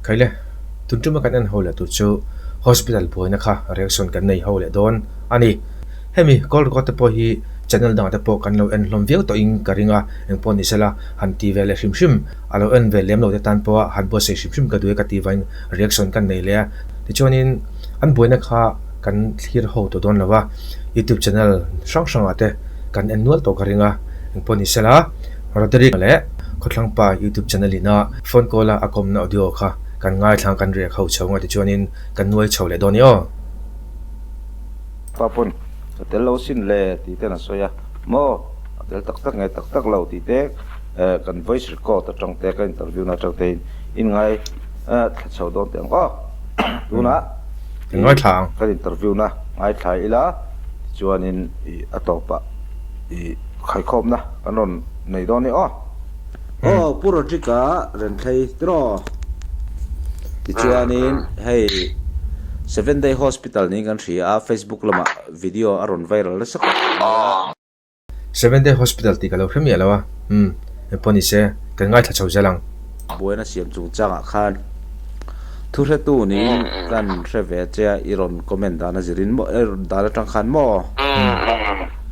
Khaile, tun tuma kan en ho leh tur chu hospital buaina kha reaction kan nei ho leh dawn a ni. Hemi call record te pawh hi channel dangah te pawh kan lo en hlawm viau tawhin ka ring a, engpawh ni sela han ti ve leh hrim hrim a lo en ve lem lo te tan pawha han buatsaih hrim hrim ka duh e ka tih vangin reaction kan nei leh a. Tichuanin an buaina kha kan thlir ho tawh dawn lo a, youtube channel hrang hrangah te kan en nual tawh ka ring a, engpawh ni sela Roderick leh Khawthlangpa youtube channel ina phone call a a kawmna audio kha kan ngaithlang kan riak ho chho ang a tichuanin kan nuai chho leh dawn ni aw. Pa pawn a tel lo sin le tih ten a sawi a, maw a tel tak tak nge tak tak lo tih te kan voice record atang te ka interview na atang te in inngai thla chho dawn teh ang aw tunah kan interview na ngaithla ila tichuanin ih a tawpah ih khaikhawmna kan rawn nei dawn a ni aw. Aw Pu Rodrick-a Renthlei tiraw? Tichuanin hei Seven Day Hospital niin kan hria a, Facebook lamah video a rawn viral nasa khawp mai a. Seven Day Hospital tih ka lo hre miah lo a, umm engpawh ni se kan ngaithla chho zel ang. Buaina siam chungchangah khan thuhretu niin kan hre ve che a, i rawn comment dan a zirin maw, i rawn dan atang khan maw?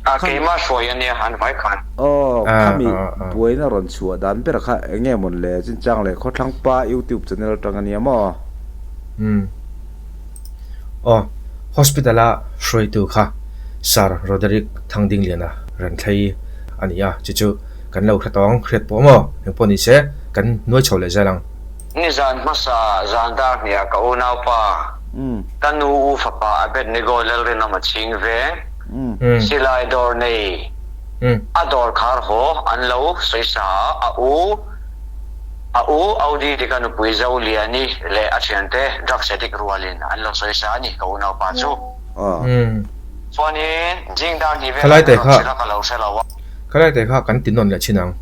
A keimah hruai a nia an vai khan. Aw, khami buaina rawn chhuah dan ber kha eng nge mawn le chinchang leh khawthlang pa youtube channel atang a nia maw? Umm. Aw, hospital a hruaitu kha Sir Roderick Thangdingliana Renthlei a ni a, chu chu kan lo hre tawng hriat pawh maw? Engpawh ni se kan nuai chho leh zel ang. Nizan hmasa zan dar hniah ka unaupa, ka nu u fapa Abednego Lalrinawma chhing veng, silai dawr nei a dawr khar haw an lo sawi sa a, a u a u Audi tika nupui Zoliani leh a thiante drugs addict rualin an lo sawi sa a ni ka unaupa chu. Chuanin zing dar hnih velah min rawn hrilh a ka lo hre lo a. Khalai te kha kan ti nawn leh thin ang.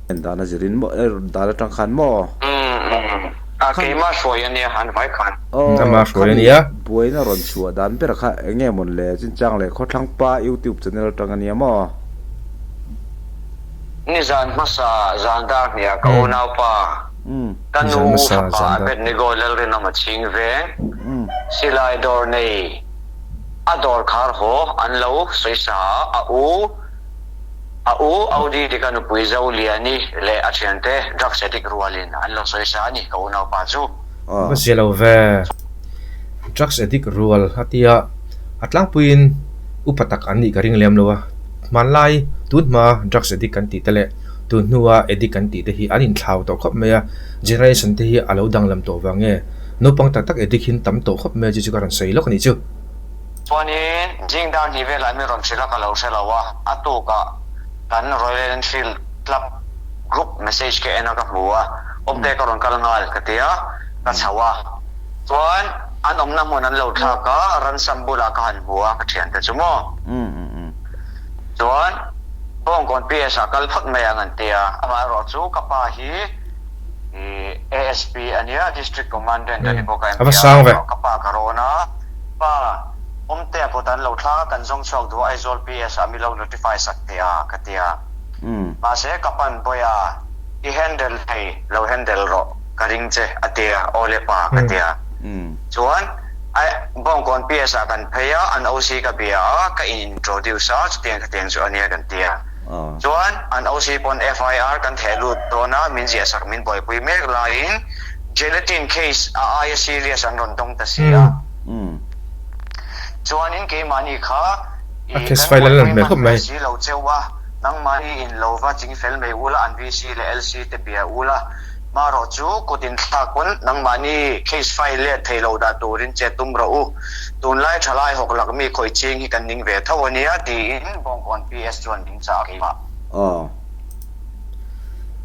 En dan a zirin maw er dan atang khan maw? Umm a keimah hruai a nia an vai khan. Aw Amah hruai a khami nia. buaina rawn chhuah dan ber kha eng nge mawn le chinchang leh khawthlang pa youtube channel atang a nia maw? Nizan hmasa zan dar hniah ka unaupa ka Nizan nu u hmasa fapa zan dar. Abednego Lalrinawma chhing veng silai dawr nei a dawr khar haw an lo sawi sa a a u A u Audi tika nupui Zoliani leh a thiante drugs addict rualin an lo sawi sa a ni, ka unaupa chu. Va zia lo ve. Drugs addict rual a tia a tlangpuiin upa tak an nih ka ring lem lo a. Hmanlai tun hma drugs addict kan tih te leh tun hnua addict kan tih te hi an inthlau tawh khawp mai a, generation te hi a lo danglam tawh vang nge naupang tak tak addict hi an tam tawh khawp mai a chu chu ka rawn sawi lawk a nih chu. Chuanin zing dar hnih velah min rawn hrilh a ka lo hre lo a, a tukah kan Royal Enfield Club group message ka en a ka hmu a, awmte ka rawn kal nghal ka ti a, ka chho a. Chuan an awmna hmun an lo thlak a, ransom bulah ka han hmu a ka thiante chu maw. Chuan Bawngkawn PS ah kal phawt mai ang an ti a, amaherawhchu ka pa hi ASP a nia, District Commandant a ni bawk a, A va sang ve. Ka pa ka rawn a, pa Awmtea kut an lo thlak a, kan zawng chhuak duh a, Aizawl PS ah mi lo notify sak teh a, ka ti a. Mahse, ka pan bawi a, i handle thei, lo handle rawh, ka ring che, a ti a, aw le pa, ka ti a. Chuan, Bawngkawn PS ah kan phei a, an OC ka bia a, ka in introduce a, chutiang khatiang chu a nia kan ti a. Chuan an OC pawn FIR kan theh lut dawn a, min ziah sak min buaipui mek laiin Gelatin case a aia serious an rawn dawng ta si a. Chuanin keimahni kha A i case kan file a lan buaipui hmel khawp hman ve mai. si lo cheu a, nangmahni in lo va ching fel mai ula an VC leh LC te bia ula, marawh chu kut in thlak pawn nangmahni case file let thei lo dah turin che tum rawh u. Tunlai thalai hawk lak mi khawih ching hi kan ning ve tho a nia tiin Bawngkawn PS chuan min chah a keimah. Aw.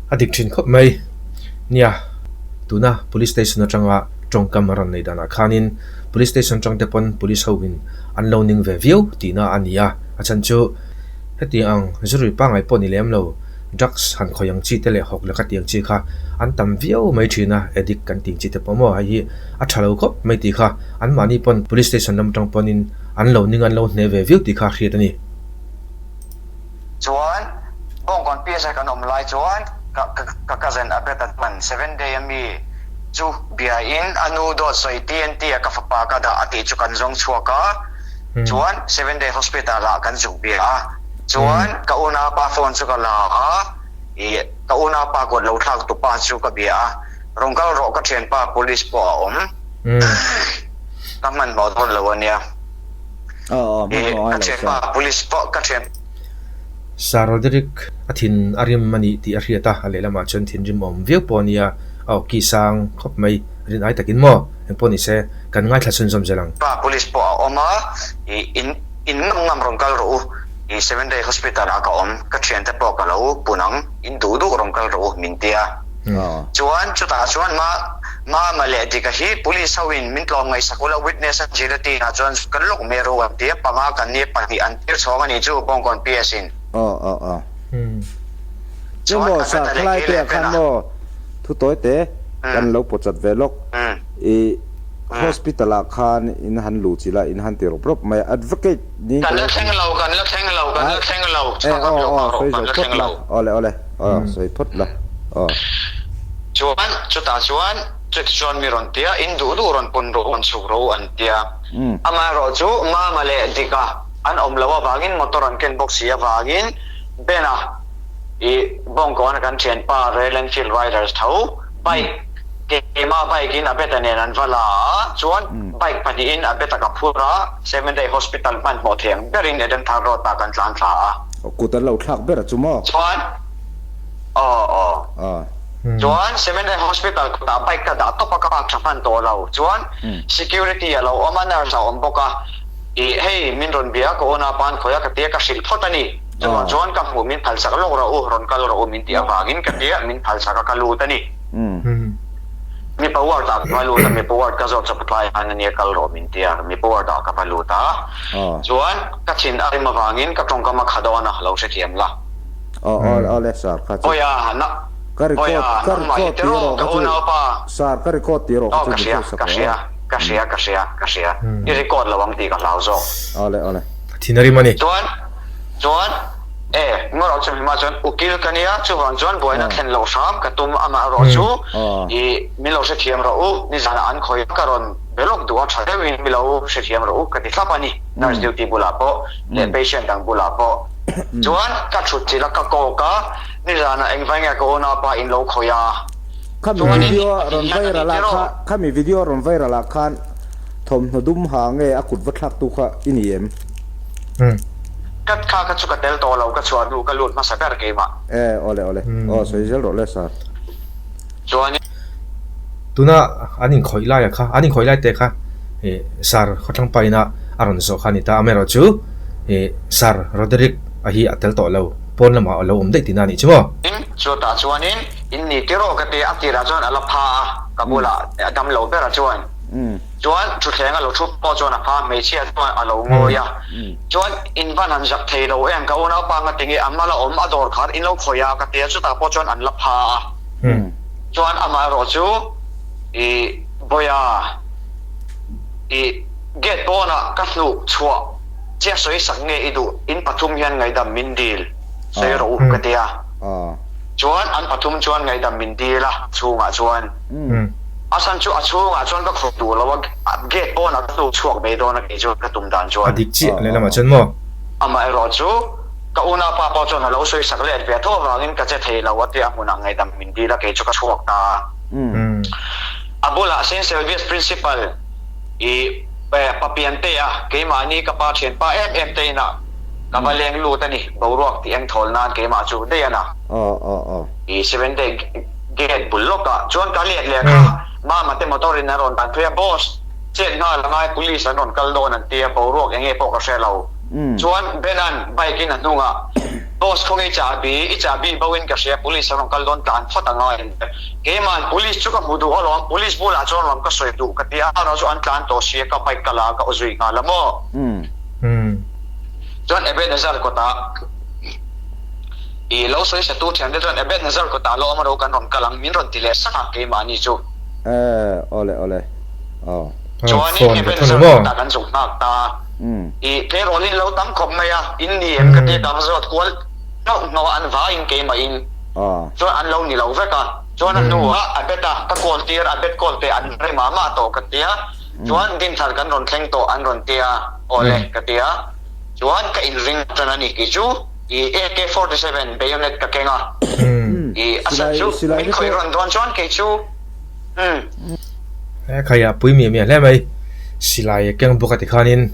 A dik thin khawp mai. Nia, tuna Police Station atanga tawngkam a rawn nei danah khanin Police Station atang te pawn Police ho in an lo ning ve viau tihna a ni a. A chhan chu hetiang ang zurui pangngai pawh ni lem lo, drugs han khawih ang chi te leh hawk laka tiang chi kha an tam viau mai thin a, addict kan tih ang chi te pawh maw hei hi a tha lo khawp mai tih kha anmahni pawn Police Station lam atang pawnin an lo ning an lo hne ve viau tih kha a hriat a ni. Chuan Bawngkawn PSI kan awm lai chuan ka ka cousin Abet a chuan seven day a mi. chu bia in a nu dawt sawi TNT a ka fapa ka dah a tih chu kan zawng chhuak a, chuan Seven Day Hospital ah kan zuk bia a, chuan ka unaupa phone chu ka la a, ih ka unaupa kut lo thlak tu pa chu ka bia a, rawn kal rawh ka thianpa police pawh a awm, ka hmanhmawh dawn lo a nia, ih ka thianpa police pawh ka thian. Sir Roderick a thin a rim a nih tih a hriat a, a lehlamah chuan thinrim awm viau pawh a nia, a awki sang khawp mai, rin ai takin maw? Engpawh ni se, kan ngaithla chhunzawm zel ang. Pa police pawh a awm a, ih in in ngam ngam rawn kal rawh u, ih Seven Day Hospital ah ka awm, ka thiante pawh ka lo pun ang, in duh duh rawn kal rawh u min ti a. Chuan chutah chuan ma Mama leh Dika hi police ho in min tlawm ngaihsak ula witness a gelatine ah chuan kan lawk mai ru an ti a, panga kan nia pahnih an tir chhawng a nih chu Bawngkawn PS in. Aw aw aw. Chu maw sir khalai te ah khan maw thu tawi te kan lo pawchat ve lawk i hospital ah khan in han luh chilh a in han ti rawp rawp mai a advocate niin ka lo Kan la thleng lo kan la thleng lo kan la thleng lo chhuak a lo nghak rawh kan la thleng lo. Awle awle aw sawi phawt la aw. Chuan chutah chuan chuti chuan mi rawn tia in duh duh rawn pun rawh rawn chhuk rawh u an tia. Amaherawh chu Mama leh Dika an awm loh avangin motor an ken bawk si avangin Bena i Bawngkawn a kan thianpa Royal Enfield Riders tho bike keimah bike in Abeta nen an va la a chuan bike pahnihin Abeta ka phur a Seven Day Hospital hmanhmawh thei ang berin Edenthar Road ah kan tlan thla a. Kut an lo thlak ber a chu maw? Chuan Aw aw. Chuan Seven Day Hospital kutah bike ka dah tawp a ka park tha hman tawh lo. Chuan security a lo awm a, nurse a awm bawk a. Ih hei min rawn bia ka awn a pan khawi a ka tia ka hrilh phawt a ni. Chuvang chuan ka hmuh min phalsak lawk rawh u, rawn kal rawh u min tih avangin ka tia min phalsak a ka lut a ni. Mipa ward ah ka va lut a, mipa ward ka zawt chawp tlai khan a nia kal rawh min tia, mipa ward ah ka va lut a. Chuan ka thin a rim avangin ka tawngkam a kha dawn a, lo hrethiam la. Aw aw aw le sir kha chu. Bawiha na Ka record Bawiha ka nangmah hi record tih tiraw erawh ka kha chu unaupa. Sir ka record tih erawh kha Aw chu ka min hria hriatsak ka rawh hria aw. ka hria ka hria ka hria i record lo ang tih ka hlau zawk. Aw le aw le. Thin a rim a ni. Chuan chuan e ngaw chu hma chuan ukil ka nia chuvang chuan buaina thlen loh hram ka tum amah erawh chu i min lo hrethiam rawh u nizanah an khawi ka rawn be lawk duh a tha deuhin mi lo hrethiam rawh u ka ti thlap a ni nurse duty bulah pawh leh patient dang bulah pawh. Chuan ka thut chilh a, ka kawk a, nizanah engvai nge ka unaupa in lo khawih a? Khami Chuanin video rawn hian a viral ni ah tiraw? kha, khami video rawn viral ah khan thawmhnaw dum ha nge a kut va thlak tu kha i ni em? Ka kha kha chu ka tel tawh lo, ka chhuah hnu ka lut hmasa ber keimah. E, awle awle, aw sawi zel rawh le sir. Chuanin. Tuna an inkhawih laia kha, an inkhawih lai te kha ih Sir Khawthlang pa ina a rawn zawh kha a ni ta. Amaherawh chu ih Sir Roderick a hi a tel tawh lo, pawn lamah a lo awm daih tihna a nih chu maw? Tin, chutah chuanin in ni tiraw ka ti a, a tirah chuan a la pha a, ka bulah a dam lo ber a chuan. Chuan thutthleng a lo thu pawh chuan a pha, hmeichhia chuan a lo ngawi a. Chuan in van han zak thei lo em, ka unaupa nga tinge a hma la awm, a dawr khan in lo khawih a ka ti a, chutah pawh chuan an la pha a. Chuan amaherawh chu i Bawiha i gate pawnah ka hnuk chhuah chiah sawi sak nge i duh in pathum hian ngaihdam min dil sawi rawh u ka ti a. Chuan an pathum chuan ngaihdam min dil a chhungah chuan a chhan chu a chhungah chuan ka khawih duh lo a gate pawnah ka hnuk chhuak mai dawn a kei chuan ka tum dan chuan. A dik chiah lehlamah chuan maw? Amaherawh chu Ka unaupa pawh chuan a lo sawi sak let ve tho avangin ka che thei lo a tia hmunah ngaihdam min dil a kei chu ka chhuak ta a. A bulah Saint Sylvia's Principal i Papiantea keimahni ka pa thianpa em em te inah ka va leng lut a ni boruak tih eng thawl nan keimah chu daih a na. I Seven Day Gate bul lawkah chuan ka let leh kha Mama te motor in an rawn dan phei a boss chet nghal a ngai police an rawn kal dawn an tia boruak enge pawh ka hre lo. Chuan Benan bike in a hnungah Boss khawnge i chahbi, i chahbi bo in ka hria police an rawn kal dawn tlan phawt a ngai an ti. Keima'n police chu ka hmu duh alawm, police bulah chuan rawn ka sawi duh ka ti a, erawh chu an tlan tawh sia ka bike ka la a ka aw zui nghal a maw. Chuan Ebenezer kawtah i lo sawi satu thiante chuan Ebenezer kawtah lo awm ro kan rawn kal ang min rawn ti leh sak a keimahni chu. E, awle awle, aw. Chuanin Ebenezer kawtah kan zuk nghak ta. I tleirawl hi lo tam khawp mai a, in ni em ka ti tam zawt kual hnauh hnauh a an vaiin keimah in. Chuan an lo ni lo vek a. Chuan a hnuah a bet a, ka call tir a bet call te an rei mah mah tawh ka tia. Chuan Dinthar kan rawn thleng tawh an rawn tia, awle ka tia. Chuan ka inring tan a ni kei chu i AK 47 bayonet ka keng a. I a chhan chu min khawih rawn dawn chuan kei chu umm. He khaia pui miah miah hle mai. Silai a keng bawk a ti khanin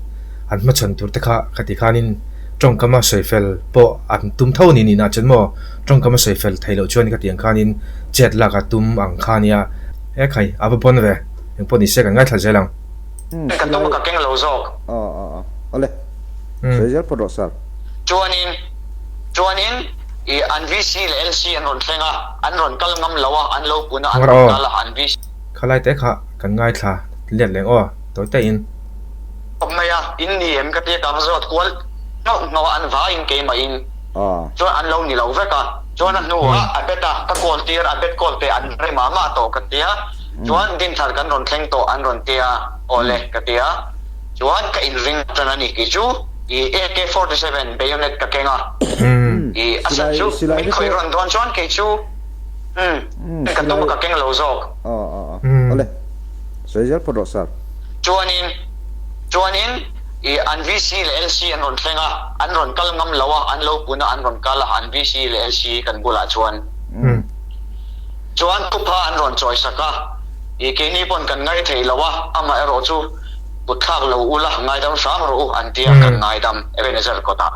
an hmachhawn tur te kha ka ti khanin tawngkama sawi fel pawh an tum tho ni nihna chuan maw tawngkama sawi fel theih loh chuan ka ti ang khanin chet lak a tum ang kha nia. He khai a va bawn ve. Engpawh ni se kan ngaithla zel ang. Ka tum a ka keng lo zawk. Awle. Sawi zel phawt rawh sir. Chuanin chuanin i an VC leh LC an rawn thleng a, an rawn kal ngam lo a, an lo pun a, an rawn kal a, an VC. Khalai te kha kan ngaithla let leng aw, tawi te in. Awm mai a, in ni em ka tia ka va zawt kual hnauh hnauh a, an vaiin keimah in chuan an lo ni lo vek a, chuan a hnuah a bet a, ka call tir a, bet call te an rei mah mah tawh ka tia, chuan Dinthar kan rawn thleng tawh an rawn tia, awle ka tia. Chuan ka inring tan a ni kei chu i AK 47 bayonet ka keng a, i a chhan chu min khawih rawn dawn chuan kei chu umm ka tum a ka keng lo zawk. Awle, sawi zel phawt rawh sir. Chuanin chuanin i an VC leh LC an rawn thleng a, an rawn kal ngam lo a, an lo pun a an rawn kal a, an VC leh LC kan bulah chuan. Chuan thupha an rawn chawi sak a, i keini pawn kan ngaih theih lo a, amaherawh chu Kut thlak lo ula ngaidam hram rawh u an tia kan ngaidam Ebenezer kawtah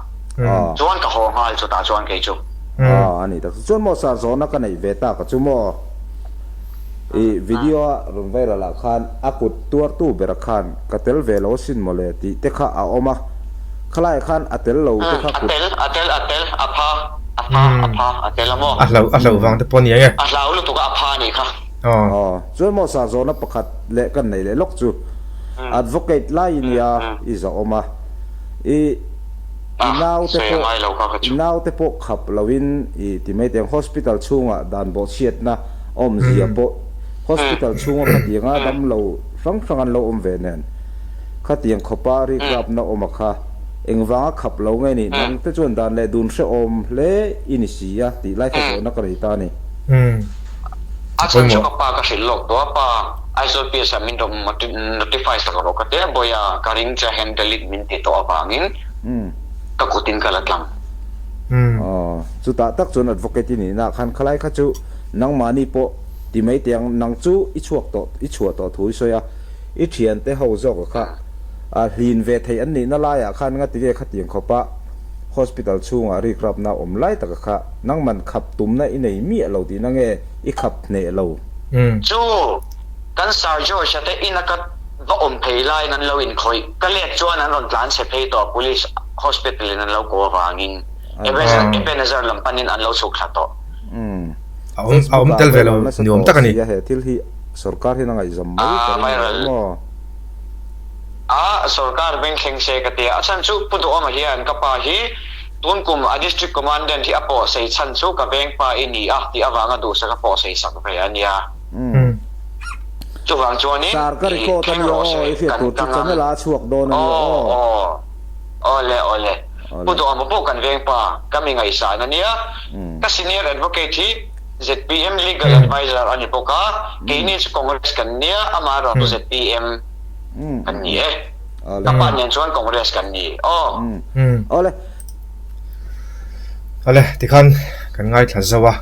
chuan ka haw nghal chutah chuan kei chu. A ni tak chuan maw sir zawhna ka neih ve tak a chu maw i video a rawn viral ah khan a kut tuartu bera khan ka tel ve lo asin mawle tih te kha a awm a khalai ah khan a tel lo te kha kut. A tel a tel a tel a pha a pha a pha a tel a maw. A hlau a hlauh vang te pawh a ni ang e. A hlau lutuk a a pha a nih kha. Aw chuan maw sir zawhna pakhat leh kan neih leh lawk chu. Advocate lai i nia i zawh awm a, i i naute pawh i naute pawh khap loin i ti mai teng hospital chhungah dan bawhchhiatna awmzia pawh hospital chhunga khatianga damlo hrang hrang an lo awm ve nen khatiang khawpa rikrapna awm a kha engvanga khap lo nge ni nangte chuan dan leh dun hrehawm hle i ni si a tih lai kha zawhna ka nei ta a ni. A chhan chu ka pa ka hrilh lawk tawh a pa. Aizawl PS ah min rawn notify sak rawh ka ti a, Bawiha ka ring che handle it min ti tawh avangin ka kut in ka la tlang. Aw, chutah tak chuan advocate i nihna khan khalai kha chu nangmahni pawh ti mai teh ang, nang chu i chhuak tawh, i chhuah tawh thu i sawi a, i thiante ho zawk kha a hlin ve theih an nihna laiah khan nga tige khatiang khawpa hospital chhungah rikrapna awm lai taka kha nangman khap tumna i nei miah lo tihna nge i khap hneh lo. Chu kan Sir George-a te ina ka va awm phei laiin an lo inkhawih. Ka let chuan an rawn tlan chhe phei tawh, Police Hospital in an lo ko avangin Ebenezer lam panin an lo chhuk thla tawh. A awm a awm tel ve lo ni awm tak a ni. He thil hi sorkar hian a ngaihzam mai ka ring lo maw? A sorkar beng thleng se ka ti a, a chhan chu Pu Duhawma hian ka pa hi Tun kum a District Commandant hi a pawhsei chhan chu ka veng pa i ni a tih avanga duhsak a pawhsei sak ve a nia. Chuvang chuanin Sir ka i record a thleng nia rawh aw, se i hriat kan tur ka chu ngam. channel ah a chhuak dawn a nia Aw aw. aw awle awle. Pu Awle. Duhawma pawh kan veng pa ka mi ngaihsan a nia. Ka senior advocate hi zpm legal adviser a ni bawk a, keini chu Congress kan nia, amaherawhchu zpm kan ni e. Ka pa nen chuan Congress kan ni aw. Awle. Awle, tikhan kan ngaithla zauh a,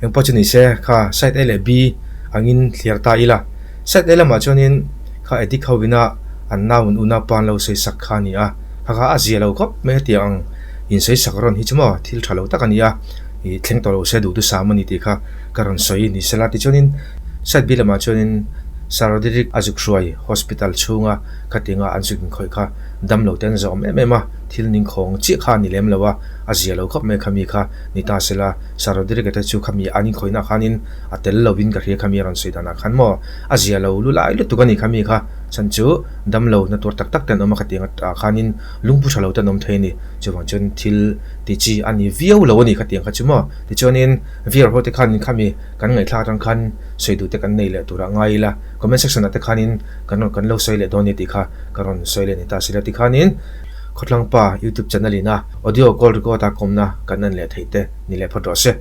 engpawh chu ni se kha side A leh B angin thliar ta ila. Side A lamah chuanin kha addict ho ina an nau an unau pa an lo sawi sak kha a ni a, kha kha a zia lo khawp mai hetiang ang insawi sak rawn hi chu maw thil tha lo tak a ni a, ih thleng tawh lo se duh thusam a ni tih kha ka rawn sawi ni sela. Tichuanin side B lamah chuanin Sir Roderick a zuk hruai hospital chhunga Khatinga an zuk inkhawih kha dam lo te an zawm em em a, thil ningkhawng chiah kha a ni lem lo a, a zia lo khawp mai khami kha ni ta sela, Sir Roderick-a te chu khami an inkhawihna khanin a tel lovin ka hria khami a rawn sawi danah khan maw a zia lo lu lai lutuk a ni khami kha chhan chu dam lo na tuar tak tak te an awm a khatiang ah khanin lungpu tha lo te an awm thei a ni, chuvang chuan thil ti chi a ni viau lo a ni khatiang kha chu maw tichuanin viewer ho te khanin khami kan ngaihthlak atang khan sawi duh te kan nei leh turah ngai ila comment section ah te khanin Kan rawn kan lo sawi leh dawn ni tih kha ka rawn sawi leh ni ta sila tikhanin Khawthlangpa YouTube channel ina audio call record a kawmna kan en leh theih te ni leh phawt rawh se.